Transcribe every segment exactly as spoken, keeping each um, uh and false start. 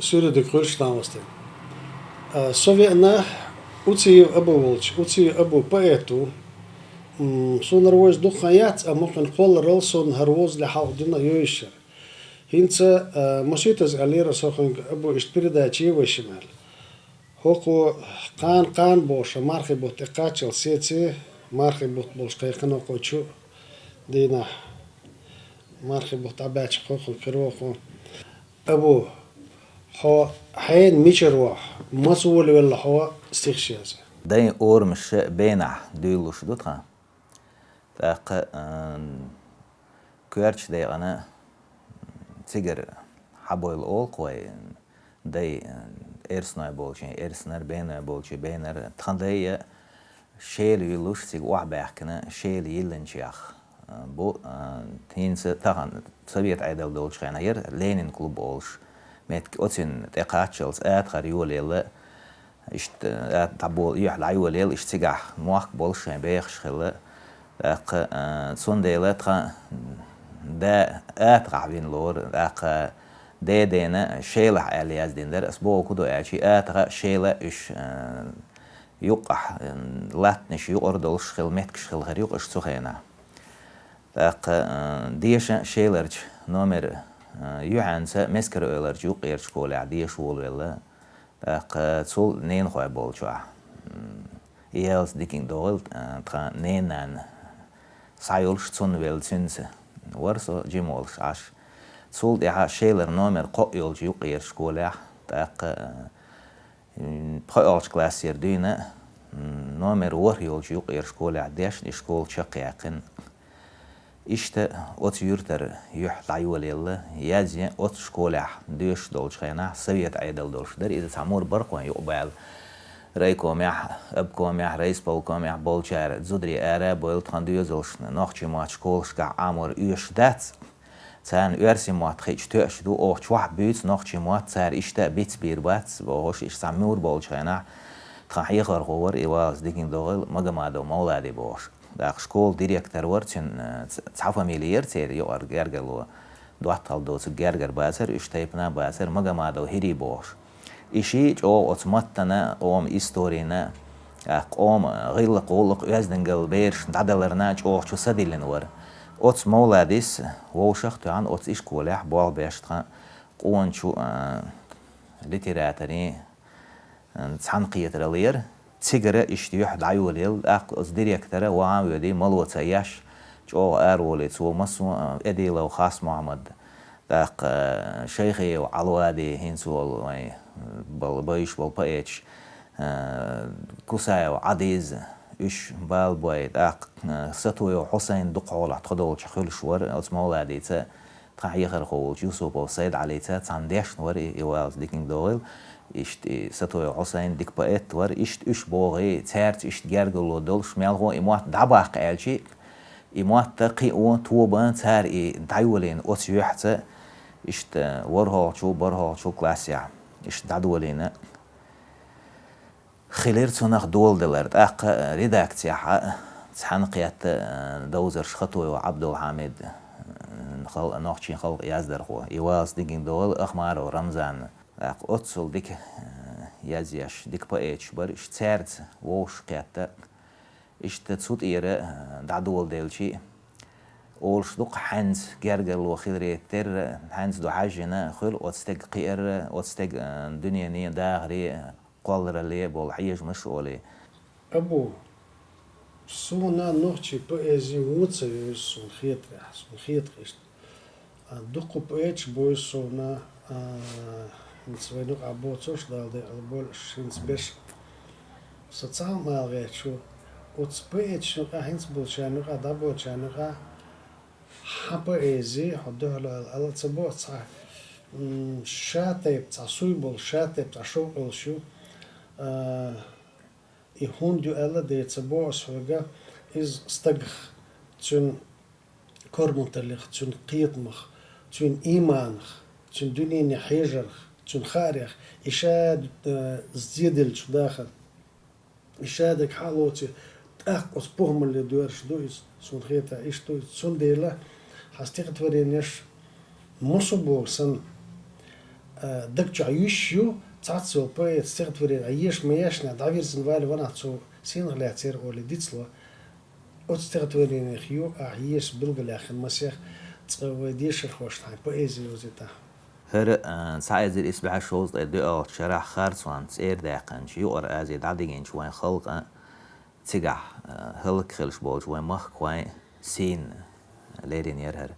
Суьйре дика хуьлда, Даьла мукъ лахь. А, со веана Уциев Абу волчу, Уциев Абу поэт ву. М, суна хӀара вовза дукха хан яц, амма кхин кхолларал суна хӀара вовзале хьалха дина йовзаш яра. ХӀинца, а, масийтаза аьллера со хьоьга, Абу, иштта передача е вай шимма аьлла. ХӀокхо кхана-кхана бохуш, мархий бутт тӀекхаччалц сеце, мархий бутт болуш кхайкхина кху чу дийнахь. Мархий бутт дӀабаьлча кхойкхуш хир ву хьо. Абу, хьо хьенан мичара ву хьо, маца волавелла хьо стихаш яза? Дайн орамаш бенахь дуьйлалуш ду тхан. ТӀаккха, ам, коьртачу декъана цигара хьабойла олу-кх вай, дай, эрсаной болчийн эрсанара, беной болчийн бенара. Тхан дай а Шела юьллуш, цига охьабаьхкина, Шела йиллинчех, а, бу, а, хӀинца тахана Совет Ӏедал долчу хенахь яра Ленин клуб олуш меттиг, оцуьнан тӀекхаччалц атагӀар йолаелла, иштта, а, дӀабола, юьхь дӀайолаелла, иштта цигахь мохк болуш шайн бехаш хилла. ТӀаккха, а, цундела тхан да атагӀахь вина лору, тӀаккха дедена Шелахь аьлла яздина дара. Ас боху ду аьлча, атагӀа а, Шела а уьш, а, юккъахь, м, латтанаш юкъара долуш хилла меттигаш хилла хир ю-кх уьш цу хенахь. ТӀаккха, а, деша Шеларчу номер, а, юьхьанца Мескара-Эвларчу юккъерчу школехь деша волавелла. ТӀаккха цул ненахой болчохь, м, и ялс диканиг догӀийла, а, тхан ненан схьайолуш цунна велла, цуьнца вара со жима волуш Ӏаш. Цул тӀаьхьа Шелара номер кхоъ йолчу юккъерчу школехь, тӀаккха, а, М, пхоьалгӀачу классера дуьйна, м, номер ворхӀ йолчу юккъерчу школехь дешна и школа чекхъяьккхина. Иштта оцу юьртара юьхь дӀайолаелла, язъян оцу школехь доьшуш долчу хенахь Совет Ӏедал долуш дара. Иза цхьа мур бара-кх вайн юкъабала. Райкомехь, обкомехь, райисполкомехь болчара зударий ара а бовла, тхан доьзалшна нохчийн мотт школашкахь Ӏамор оьшуш дац. Царна оьрсийн мотт хиъча тоьуш ду, оха чохь буьйцу нохчийн мотт, цара иштта а бицбийр бац, бохуш, иштта цхьа мур болчу хенахь тхан хьехархо вара, и валлалц диканиг догӀийла, Магомадов Мовлади бохуш. ТӀаккха школа директор вара, цуьнан, э, ц-, цхьа фамили яра церан юкъара гергарло. ДоттагӀалла доцург гергара бацара, уьш тайпана а бацара, Магомадов ХӀирий бохуш. И шиъ чӀогӀа оцу маттана, къоман историна, а, къоман гӀиллакх-гӀуллакх, оьздангалла берашна дӀадаларна чӀогӀа чу са диллина вара. Оцу Мовладис вовшах а тоьхна, оцу ишколехь болх беш тхан къона чу, а, литераторийн, а, цхьаьнакхетаралла яра. Цигара иштта юьхь дӀайолаелла, тӀаккха оцу директора вахана а воьдий, мало ца еш, чӀогӀа араволий цо массо а, Эдилов Хас-Мохьмад, тӀаккха, а, Шайхиев Ӏалвади, хӀинца волу вайн бал-, бевзаш болу поэташ, а, Кусаев Ӏадиз, уьш бала бой, тӀаккха, а, Сатуев Хьусайн дукха хьолахь тхо долчу хуьлуш вара, оцу Мовладица, тхан хьехархо волчу Юсупов Сайд-Ӏалица цхьаьна дешна вара и, и валлалц диканиг догӀийла. Иштта и Сатуев Хьусайн дика поэт вара, иштта уьш богӀий, цаьрца иштта гергарло долуш, мелхо а и мотт дӀабаккха аьлчи, и мотт а кхио, тоба а цара и дӀайолийна оцу юьхьца, иштта ворхӀалгӀачу, бархӀалгӀачу классехь иштта дӀадолийна. Хилира цунах доладалар. ТӀаккха редакцехь а цхьаьнакхетта, а, довзарш Хатуев Ӏабдулхьамид, а, хал-, нохчийн халкъан яздархо, и валлалц диканиг догӀийла, Ахмаров Рамзан. ТӀаккха оццул дика, а, язъеш, дика поэташ бара, иштта цаьрца вовшах кхетта. Иштта цу тӀера, а, дӀадоладелчи, олуш ду-кх, хьаьнца гергарло хиларе терра, хьаьнца ду хьаьжжина, хуьлу оцу стеган кхиар, оцу стеган, а, дуьнене дахаре, кхолларалле болу хьежамаш олий. Абу, суна нохчийн поэзи вон ца вевза, суна хетарехь, суна хетарехь иштта. А, дуккха поэташ бу суна, а, хӀинца вайн юкъахь боцурш, Дала декъала бойла уьш хӀинца берш. Сан цхьа а ма гӀерташ, оцу поэташна юкъахь, хӀинца болчарна юкъахь, дӀаболчарна юкъахь, хьан поэзи, хьо дуьхьал аьлла, ала ца боху цхьа, м, ша тайпа, цхьа суй болуш, ша тайпа, цхьа шовкъ йолуш ю. А, и хӀунда ю аьлла дера ца боху ас хьоьга, иза стагах, цуьнан корматаллех, цуьнан кхетамах, цуьнан ийманах, цуьнан дуьнене хьежарх, цуьнан хаарех, и ша, а, зеделлачух дахар. И ша дерг хьа а лоций, тӀаккха оцу похӀмалле доьрзуш ду иза, суна хетарехь иштта ду иза. Цундела хьан стихотворенеш, массо а боху санна, Даг чу Ӏа йиш ю, цхьацца йолу поэта стихотворени Ӏа еша ма ешна, дӀавирзина вале ванах цо сенах лаьцна яра олий дицло. Оцу стихотворенех ю ахь еша билгалъяьхна масех, цкъа вай дешархошна хьайн поэзи йовзийтахь. ХӀара, а, цхьа эзар исс бӀе шовзткъе доьалгӀачу шарахь харцонца цӀера даьккхинчу, Юкъара Ази дӀадигинчу вайн халкъан, цигахь, а, хӀаллакьхилла болчу вайн махкахойн сийна лерина яра хӀара.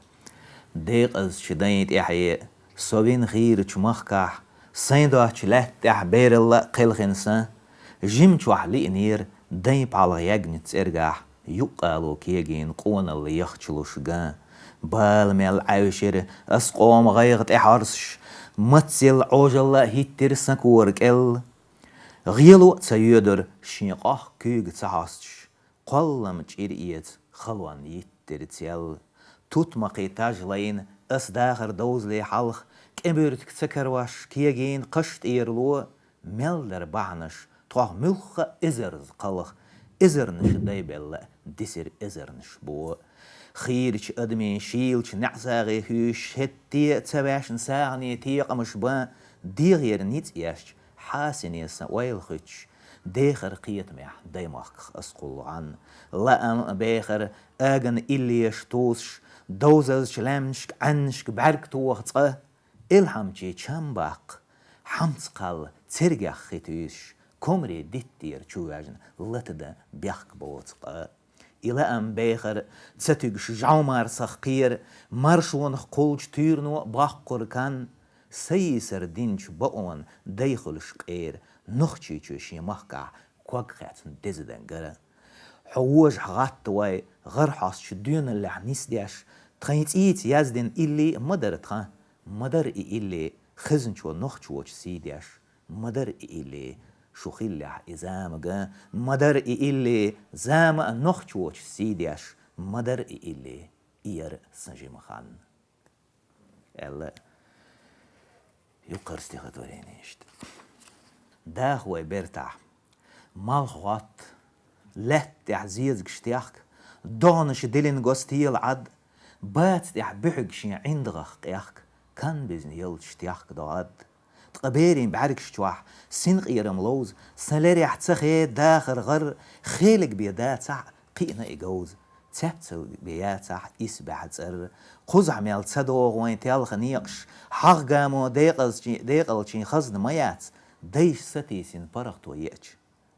Декъазчу дайн тӀаьхье со вина хийрачу махкахь, сайн доцчу лаьтта тӀехь бералла а кхелхина сан, жимчохь лиънера дайн пхьалгӀа ягначу цӀергахь, юккъало кегийна къоналла яхчалуш ган. Бала мел Ӏаьвшира ас къоман гӀайгӀа тӀехьорсуш, мацалла Ӏожалла а хӀиттира сан кора кӀел. ГӀело а ца йоьдура шен къохка куьйга ца хьостуш, кхоллам чӀир эца халонна йиттира цел. Тутмакхий таж лайна ас дахар довзале хьалха, кӀен буьртиг ца карош кегийна кхаш тӀера ло, мел дара бахьанаш тхох муьлхха а эзарза кхалха, эзарнаш дайбелла а дисира эзарнаш бо. Хийрачу адамийн шийлачу неӀсагӀе хӀуьйсуш хӀетте а ца ваьшна сагӀане текъамаш бан, дегӀера ницкъ ешча, хьасине сан ойла хуьттуш, дехар кхетамехь даймохках ас кхуллу гӀан. Лаам а бехар аган иллеша тосуш, довзазчу лаьмнашка, Ӏаьннашка бӀаьрг тоха цкъа, элхьамчийн чам баккха, хьамца кхалла цергех хи туьйсуш, комаре диттера чу воьжна лата дан бехк боцу къа. И лаам бехар ца туьгуш жӀовмар сах кхера, маршонах кхуллучу туьйрано а боккхура кан, са йийсар динчу бакъонан дай хуьлуш къера, Нохчийчоь шен махкахь ког кхаьчна деза дан гара. Хьо вожахь гӀатта вай, гӀар хьостуш доьналлехь нисдеш, тхайн цӀийца яздина илли а ма дара тхан, ма дара и илли, хезначо нохчочу сий деш, ма дара и илли, шу хиллехь и зама ган, ма дара и илли, зама а нохчочу сий деш, ма дара и илли, и яра сан жима хан. Аьлла, юккъара стихотворени иштта. Даха вай бертахь, малх гӀотта, лаьтта тӀехь зезагаш техка, догӀанаш дилина го стела Ӏад, баца тӀехь буьхьиг шен ӀиндагӀах къехка, кан бизна ялташ техка догӀад. Ткъа берийн бӀаьргаш чохь синкъерам ловза, сан лерехь ца хеда дахар гӀар, хелиг бен дацахь а кхиъна и говза. Цецвалг бен яцахь исбаьхьа цӀар. Кхузахь мел ца догӀу вайн телха некъаш, хьагӀ гамо декъалчи-, декъалчийн хазна ма яц, дайша сатийсина паргӀато еача,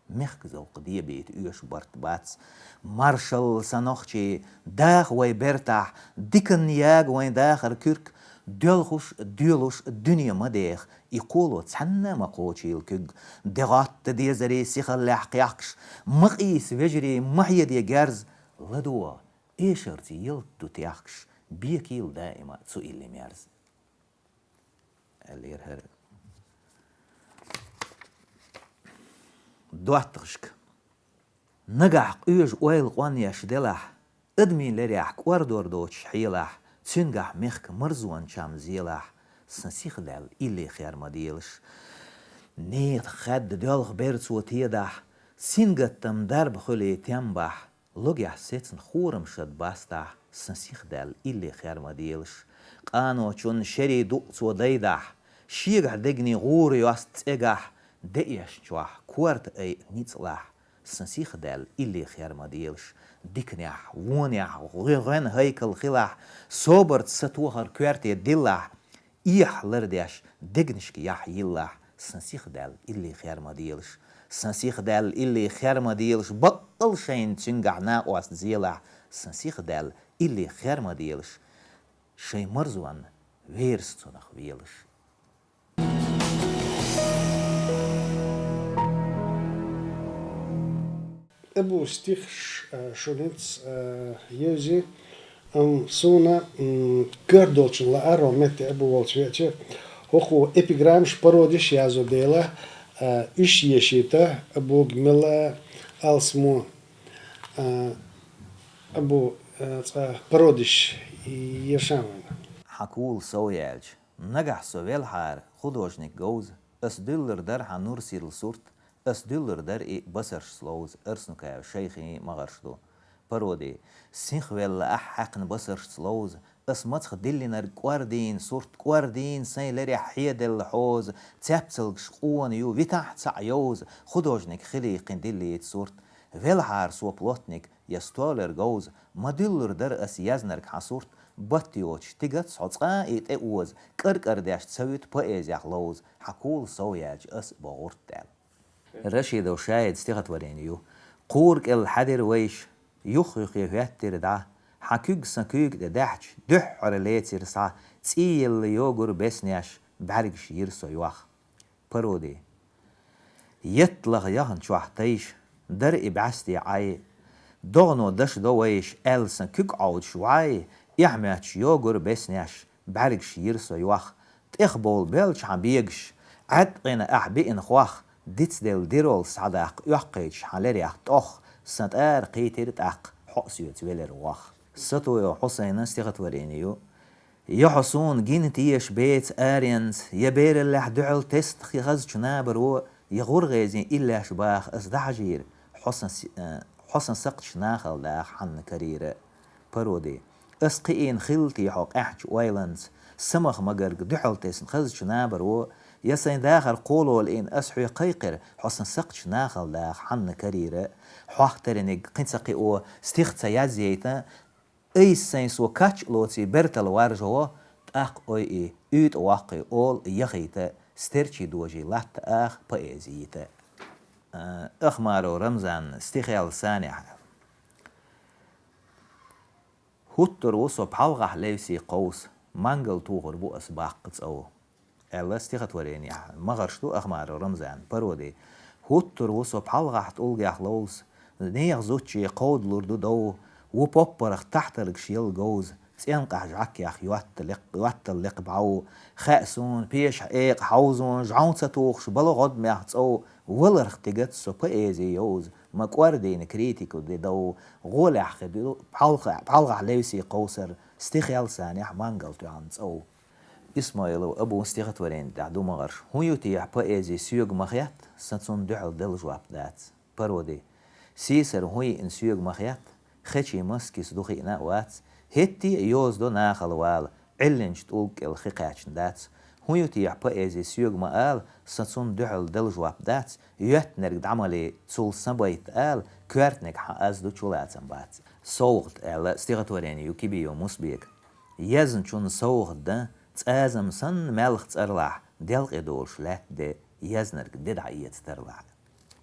мехкан зовкх дебийта оьшу барт бац. Маршалла, сан нохчий, даха вай бертахь, диканна яга вайн дахар куьрг, доьлхуш а, доьлуш а дуьне ма деха, и кхоло цхьанна а ма кхочийла куьг. ДегӀотта дезарий сихаллехь кхехкаш, ма къийса вежарий, ма хьеде герз, ладогӀа, эшарца ялта ду техкаш, бекийла даима цу илли мерза. Аьллера хӀара. ДоттагӀашка. Нагахь къоьжа ойла къонъеш делахь, адамийн лерехь кӀордор доцуш хьелахь, цуьнгахь мехкан марзонан чам зелахь, сан сиха даьлла илли хер ма делаш. Нехан хадда доьлху берцо тедахь, сингаттам дарба хуьлий тем бахь, логехь сецна хурам шад бастахь, сан сиха даьлла илли хер ма делаш. Къаночунна шерийн дукъ цо дайдахь, шегахь дегний гӀура йост цӀегахь, деэшна чохь корта айа ницкъалахь, сан сиха даьлла илли хер ма делаш. Диканехь, вонехь гӀоь-, гӀоьнна хӀайкал хилахь, собарца сатохар коьрте диллахь, эхь лардеш, дегнашка яхь йиллахь, сан сиха даьлла илли хер ма делаш. Сан сиха даьлла илли хер ма делаш, баккъал шайна цуьнгахь накъост зелахь, сан сиха даьлла илли хер ма делаш. Шайн марзонна верас цунах велаш. Абу стихаш, а, шуниц, а, евзи, ам, суна, м, коьрта долчун лаар ван метте Абу волчу веача, хӀокхо эпиграммаш, пародиш язо дела, а, уьш ешийта Абуга мела алсмо, а, Абу, а, цкъа пародиш ешан вайна. Хьан кула сов яьлча, нагахь со велхьара художник говза, ас дуьллур дара хьан нур сирла сурт, ас дуьллур дара и басаршца ловза, Арснукаев Шайхин магӀарш ду. Пароди. Синхвелла ахь хьаькхна басаршца ловза, Ас мацах диллинарг кӀордийна сурт, кӀордийна сайн лерехь хьеделла хьоза, цепцалгаш къона ю, витахь цхьаъ йовза, художник хилийкхин диллийта сурт. Велхьара со плотник, я столяр говза, ма дуьллур дара ас язнарг хьан сурт, батт йоцуш тигац хьо цкъа а и тӀе оза, кӀар-кӀар деш ца вуьту поэзех ловза, хьан кула сов яьлча ас а бо гӀурт аьлла. Рашидов Шаида стихотворение ю. Кхура кӀел хьаьдира вайша, юх-юххе хӀоьттира дӀа, хьан куьг сан куьйга тӀе даьхьча, дуьххьара лецира схьа, цӀий елла йогура беснеш, бӀаьргаш йира со йох. Пароди. Етталах яханчохь тайша, дара и бӀаьсте Ӏай. ДогӀано даш до вайша, аьлла сан куьг Ӏовдаш вӀай, эхь моьттуш йогура беснеш, бӀаьргаш йира со йох. ТӀехбовла боьлча хьан бегаш, Ӏаьткъина ахь биъна хох, дицделла дирол схьадаккха, оьккхуьйтуш хьан лерех тӀох, сан тӀара кхийтира тӀаккха, хьо а соьца велира вох. Сатуев Хьусайна стихотворение ю. Я хьо суна гина теша беца аренца, я бераллехь дуьхьал тесна хи-, хазачу набаро, я гӀургӀезин иллеш баха ас дӀахьажийра, хьо сан си-, э, хьо сан сакхташ нахала даха хьанна карийра. Пароди. Ас кхиийна хилла те хьо къаьхьачу ойланца, самах магарг дуьхьал тесна хазачу набаро, я сайн дахар кхололийна ас хьоь кхайкхира, хьо сан сакхташ нахала даха хьанна карийра. Хьох тариниг кхин ца кхио, стих ца язъяйта, айса сайн со кач а лоций бертал варжа гӀо, тӀаккха ой и, уьйтӀа воккхий ола яхийта, стерчий дожий латта аха поэзи йита. Э, Ахмаров Рамзан стихел санехь. ХӀуттур ву со пхьалгӀахь левсий кховса, мангал тухур бу ас баккха цӀов, аьлла стихотворениехь. МагӀарш ду Ахмаров Рамзан, пароди. ХӀуттур ву со пхьалгӀахь тӀулгех ловза, нехан зудчий кховдалур ду дов, ву поппарах тахьтаргаш яла говза, цӀенкъахь жӀакех йотта лекх-, йоттал лекха бӀов. Хаьа суна, пешахь экъа хьовзон, жӀов ца тухуш бала гӀодмех цӀов, валарх тигац со поэзи йовза, ма кӀордийна критико де дов, гӀолехь хи ду пхьалгӀа-, пхьалгӀахь левсий кховсар, стихел санехь мангал тоьхна цӀов. Исмоилов Абу стихотворени тӀехь ду магӀарш. ХӀун ю техьа поэзи соьга ма хетта, сан цунна дуьхьал дала жоп дац. Пароди. Сийсара хӀун йиъна соьга ма хетта, хечий маскис ду хиъна а вац, хӀетте а йозадо нахала вала, Ӏиллинчу тӀулг кӀел хи кхаьчна дац. ХӀун ю техьа поэзи соьга ма ала, сан цунна дуьхьал дала жоп дац, йоьттинарг дӀа ма ле, цул сан байт ала, коьртаниг хьан аз ду, чулацам бац. СовгӀат аьлла стихотворени ю Кибиев Мусбека. Езначунна совгӀат дан, цӀазам санна маьлха цӀарлахь, делкъе долуш лаьтта де, езнарг де дӀаэца тарлахь.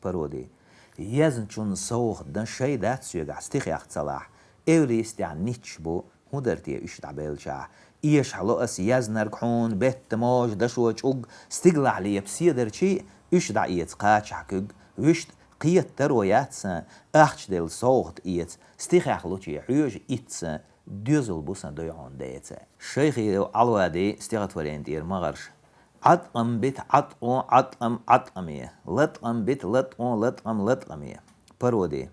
Пароди. Езначунна совгӀат дан, шай дац соьгахь стихех цалахь, эвлийс тӀехь ницкъ бу, хӀун дара те уьш дӀабелчахь? Эшахь ло ас езнарг хьуна, бетта можа дашо чӀуг, стигалахь лепа седарчий, уьш дӀаэца кхачахь куьг, вуьшта кхета таро яц сан, ахча делла совгӀат эца, стихех луче хьоьжу итт сан, доьзал бу сан дойгӀун деца. Шайхиев Ӏалвади стихотворени тӀера магӀарш. Ӏаткъам бита Ӏаткъон, Ӏаткъам Ӏаткъаме, латкъам бита латкъон, латкъам латкъаме. Пароди.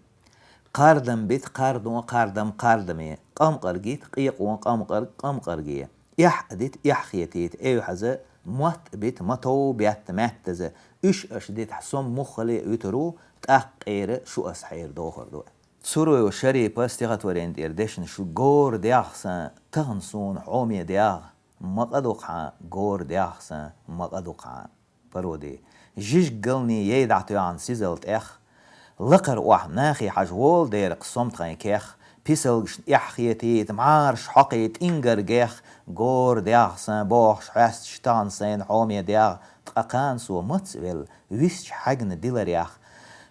Кхардам бита кхардон, кхардам кхардаме, къамкъарг йита къекъон, къамкъарг къамкъарге. Эхь а дита эхь хетийта эвхьаза, мотт а бита ма тов бетта маьттаза, уьш аша дитахь сом муххале а вуьтур ву, тӀаккха къера шу ас хьера дохур ду. Цуруев Шарипа стихотворени тӀера дешнаш. Гора дегӀ сан, тахана суна хьоме дегӀ, ма къа ду-кх хьан, гора дегӀ сан, ма къа ду-кх хьан. Пароди. Жижиг галний яй дӀатоьхна сизал тӀех, лакхара охьа нахе хьажа волу дера-кх сом тхайн кех, писалгашна эхь хетийта, мӀараш хьокхий тӀингар гех, гора дегӀ сан бохуш хьоьстуш тахана сайна хьоме дегӀ, ткъа кхана со маца велла, висча хьаьгна диларех,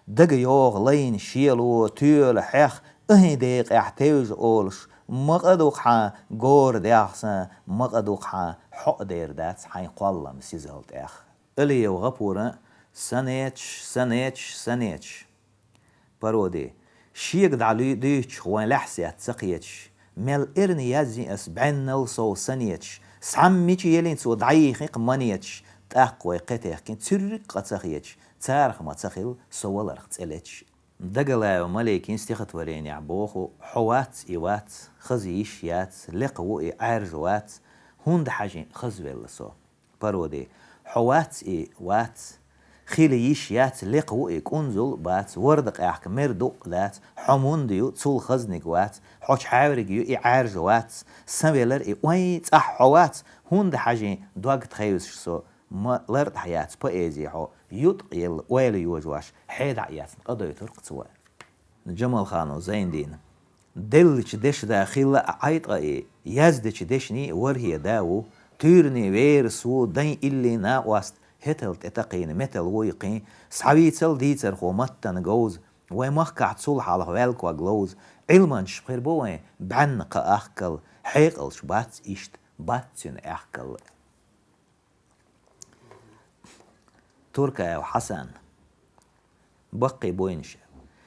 дага йогӀу лайна шело, тоьла хьех, ахӀи декъехь тевжа олуш, ма къа ду-кх хьан, гора дегӀ сан, ма къа ду-кх хьан, хьо а дер дац хьайн кхоллам сизал тӀех. Алиев ГӀапура, санечаш, санечаш, санечаш. Пароди. Шега дӀа луьй дуьйцуш, вайн лаьхьсет ца кхеташ, мел эрна язйи ас бӀеннал сов санечаш, схьаммича елин цо дӀайийхи-кх манечаш, тӀаккха вай кхетехкин цуьрриг къа ца хеташ, царах ма ца хилла со валарх цӀе леташ. Дагалаев Маликин стихотворениехь боху: хьо вац и вац, хаза йиш яц, лекха ву и Ӏаьржа вац, хӀунда хьажи хазвелла со. Пароди. Хьо вац и вац, Хила йиш яц, лекха ву и кӀунзул бац, ворда къаьхка мер дукъ дац, хьо мунда ю, цул хазниг вац, хьо чхьаьвриг ю, и Ӏаьржа вац, сан велар и ойн цӀахь хьо вац, хӀунда хьажий дог тхевзаш со, ма лартӀахь яц поэзи хьо, юткъ елла ойла йожаваш, хьеда а яцна къадойтуркх ца вай. Джамалханов Зайндин. Деллача дешда хилла а Ӏайткъа и, яздеча дешний вархье да ву, туьйрний верас ву, дайн илли накъост, хӀетал тӀе такхийна метал вуй кхин, схьавийцал дийцархо маттана говза, вай махкахь цул хьалха ваьлког ловза, Ӏилманчаш пхир бу вайн, бӀаьнна кхаахкал, хьекъалш бац иштта, бац цуьнан аьхкал. Туркаев Хьасан. Баккхий буйнаш.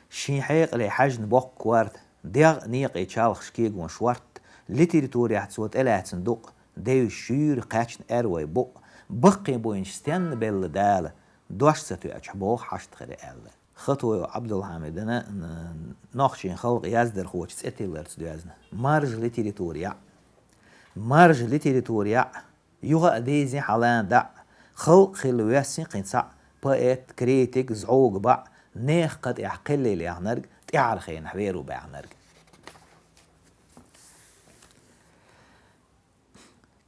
Шен хьекъале хьаьжна боккха корта, дегӀ а некъий чалхаш кегон шортта, литературехь цо тӀелаьцна дукъ, девзаш шуьйра кхаьчна аьрру вай букъ, баккхий буйнаш стенна белла Дала, дош ца тоьачохь боху хьашт хир аьлла. Хатуев Ӏабдулхьамидана, н-, нохчийн халкъан яздархочун цӀе тилларца доьзна. Маржа литература яӀ. Маржа литература яӀ. Юха а дийзина хьалана даӀ. Халкъ хилла воьссина кхин цхьаъ. Поэт, критик, зӀовга баӀ. Нехан кха тӀехь кхеллийла яьхнарг, тӀаьхьарчу хенахь вер ву баьхнарг.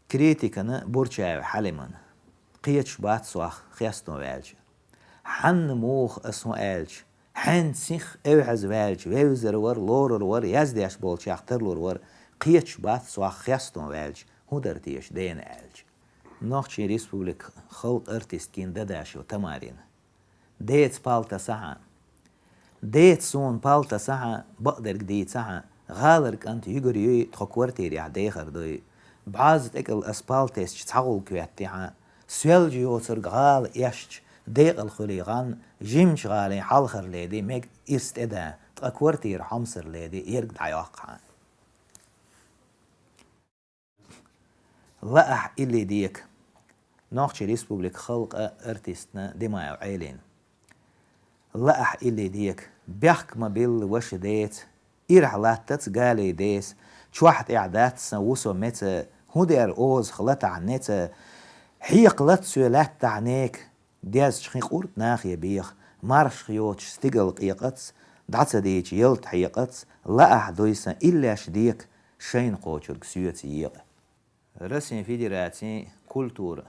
Критикана Бурчаев Хьалимана. Кхеташ бац сох хестон ваьлча. Хьанна муха ас хӀун аьлча, хьаьнца сих эвхьаза ваьлча, вевзар вар, лорур вар, яздеш болчех тарлур вар, кхеташ бац сох хестон ваьлча, хӀун дара теша дена аьлча. Нохчийн Республикан халкъан артистка Дадашева Тамарина. Деца палта сахьа. Деца суна палта сахьа, бакъдерг дийцахьа, гӀалара кӀант юьгур юй, тхо квартирехь дехар дуй. БӀозза тӀекӀал ас палта тесча цхьа гӀуллакх хӀоьттихьа, соьлжа йоцург гӀала эшча, декъал хуьлий гӀан, жимачу гӀалин хьалхара леди мега ирс тӀе да, ткъа квартира хьомсара леди ерг дӀайоккхахьа. Лаахь илли дека. Нохчийн Республикан халкъан артистна Димаев Ӏелина. Лаахь илли дека. Бехк ма билла ваша деца. Ирахь латтац галий деса. Чохь тӀехь дац сан ву со меца. ХӀун дер озах латахь неца. Хьекха лац соь лаьттахь нека. Дезча хин къурд нахе беха, маршах йоцуш стигал къекъац, дӀа ца дийча ялта хьекъац, лаахь дуй сан иллеш дека, шайна кхочург соьца екъа. Россин Федерацин культура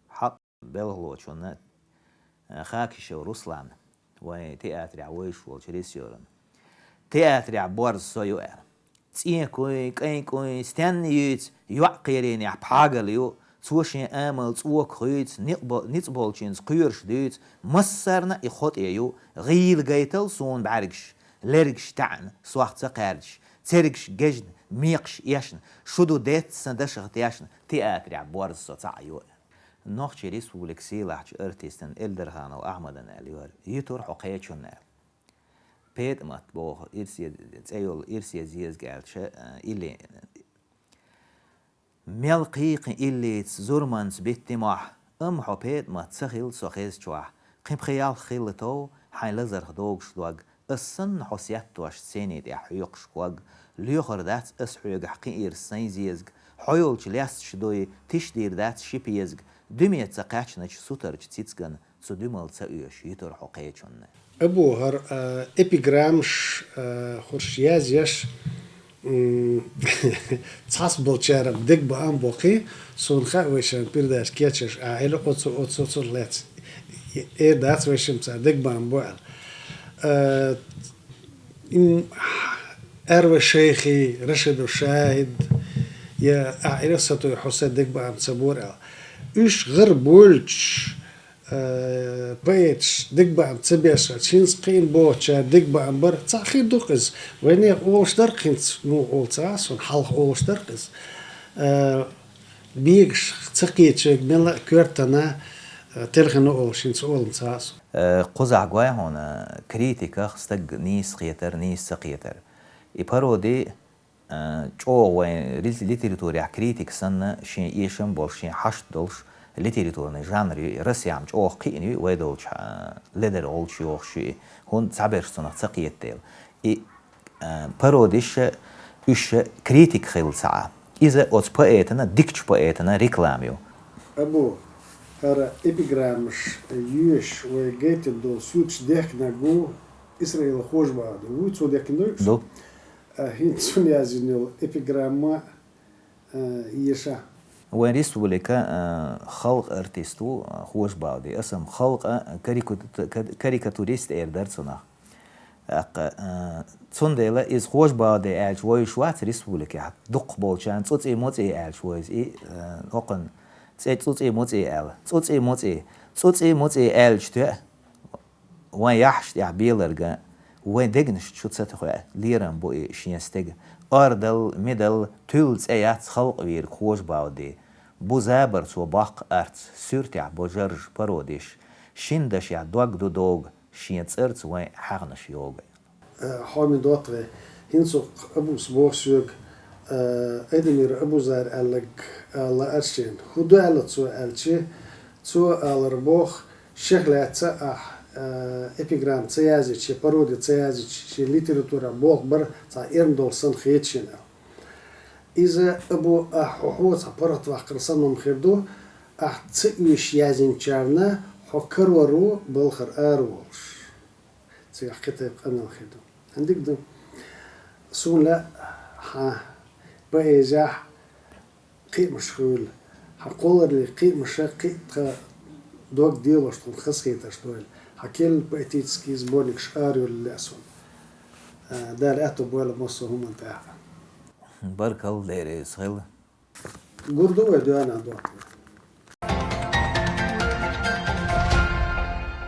хьакъ белхалочунна Хакишев Руслан, вайн театрехь вевзаш волчу режиссёрна. Театрехь борз со ю аьлла. ЦӀенкуй, кӀайкӀуй, стенна юьйцу, йоӀ кхерийнехь пхьагал ю, цо шен амал цӀока хуьйцу, ницкъ бо-, ницкъ болчуьнца кхоьруш дуьйцу, массарна и хьо тӀе ю, гӀийла гайтал суна бӀаьргаш, лергаш таьӀна, сох ца кхаьрдаш, цергаш гежна, мекхаш эшна, шу ду детташ сан дашах тешна, театрехь борз со цхьаъ ю. Нохчийн Республикан сийлахьчу артистана Эльдарханов Ахьмадана аьлла ю хӀара, йитур хьо кхечунна аьлла. ПетӀамат боху, ирсе, цӀе йолу ирсе зезаг аьлча, а, илли. Мел кхийкхин иллица зурманца битти мохь, амма хьо ПетӀамат ца хилла со хезачохь, кхин пхи-ялх хилла тов, хьайн лазарх догуш дог, ас санна хьо сеттош сене тӀехь хьоькхуш ког, лоьхур дац ас хьоьгахь кхин ирс сайн зезаг, хьо йолчу лесташ дуй, тиша дийр дац ши пезаг, дуьме ца кхаьчначу сутарчу цицган, цу дуьмал ца оьшу, йитур хьо кхечунна. Абу, хӀара, а, эпиграммаш, а, хӀорш язъеш, м, цхьацболчарах дегабаам боккхий, суна хаьа вайшан передача кечъеш, а, Ӏела оцу, оцу, оцу лаьцна. Э, эр дац вайшимца дегабаам бу аьлла. А, м, Арва Шайхи, Рашиду Шахид, я, а, Ӏела сатуй хьо сан дегабаам ца бора аьлла. Уьш гӀар болчу, э, поэташ дегабаам ца беш, хӀинца кхин бохучара дегабаам бар, цхьаъ хир ду-кх иза. Вайнехан олуш дара-кх хӀинца, муха олу ца хаьа суна, хьалха олуш дара-кх иза. Э, бегаш ца кхечуьнга мелла а коьртана, э, телхина олуш хӀинца олу ца хаьа суна. Э, кхузахь гой хьуна, критиках стаг нийса кхетар, нийса ца кхетар. И пароди, Э, чӀогӀа вайн рил-, литературехь критик санна, шен эшам болуш, шен хьашт долуш литературный жанр ю и. Россехь-м чӀогӀа кхиъна ю и, вай долчу, э, ледара гӀулч йохуш ю и, хӀунда цхьаберш цунах ца кхета дела. И, э, пародиша, уьш критик хилла ца Ӏа. Иза оцу поэтана, дикачу поэтана реклама ю. Абу, ХӀара эпиграммаш йоьшуш вай гайтина долу суьрташ дехкинарг ву Исраил Хожабалди. Вуй цо дехкина дойуш? Ду. А, хӀинца цунна яздина йолу эпиграмма, а, еша. Вайн республика, а, халкъан артист ву, а, Хожабалди. Аса-м халкъан карикату-, ка-, карикатурист эр дара цунах. ТӀаккха, а, цундела иза Хожабалди аьлча вовзаш вац республикехь. Дукхахболчарна цӀуцӀий-муцӀий аьлча вовза и, а, хӀокхунна цӀе цӀуцӀий-муцӀий аьлла. ЦӀуцӀий-муцӀий, цӀуцӀий-муцӀий аьлча тоьа, вайн яххьаш тӀехь беларг, вайн дегнаш чу ца тохуьа, лерам бу и шен стеган. Ардал, мидал, туьллу цӀе яц халкъан вийриг Хожабалди. Бу забар цо боккха арц, суьртехь бу жаржа пародиш. Шина дашехь дог ду догу, шен цӀарца вайн хьагӀнаш йогу. Э, хьоме доттагӀий, хӀинца хӀокху Абус боху соьга, э, Айдамиров Абузар аьлларг, э, лаьара шена. ХӀун ду аьлла цо аьлча, цо алар боху, шех лаьцна ахь, э, эпиграмма ца язйича, пароди ца язйича, шен литературехь болх бар цхьа эрна долу санна хета шена аьлла. Иза, Абу, ахь хьо, хьо цхьа паргӀатваккхар санна хир ду, ахь ца оьшуш яздинчарна хьо карор ву балхара араволуш. Цигахь кхин тайпа къамел хир ду. ХӀан дика ду. Суна лаьа хьан поэзехь кхиамаш хуьлу. Хьан кхоллараллин кхиамаш, кхин а тхан дог делош, тхуна хазахетарш дойла. Хьан керла поэтический сборникаш арайолла лаьа суна. А, Дала аьтто бойла массо а хӀуманна тӀехь. Баркалла, дера иза хила. Гур ду вай доьна дохку.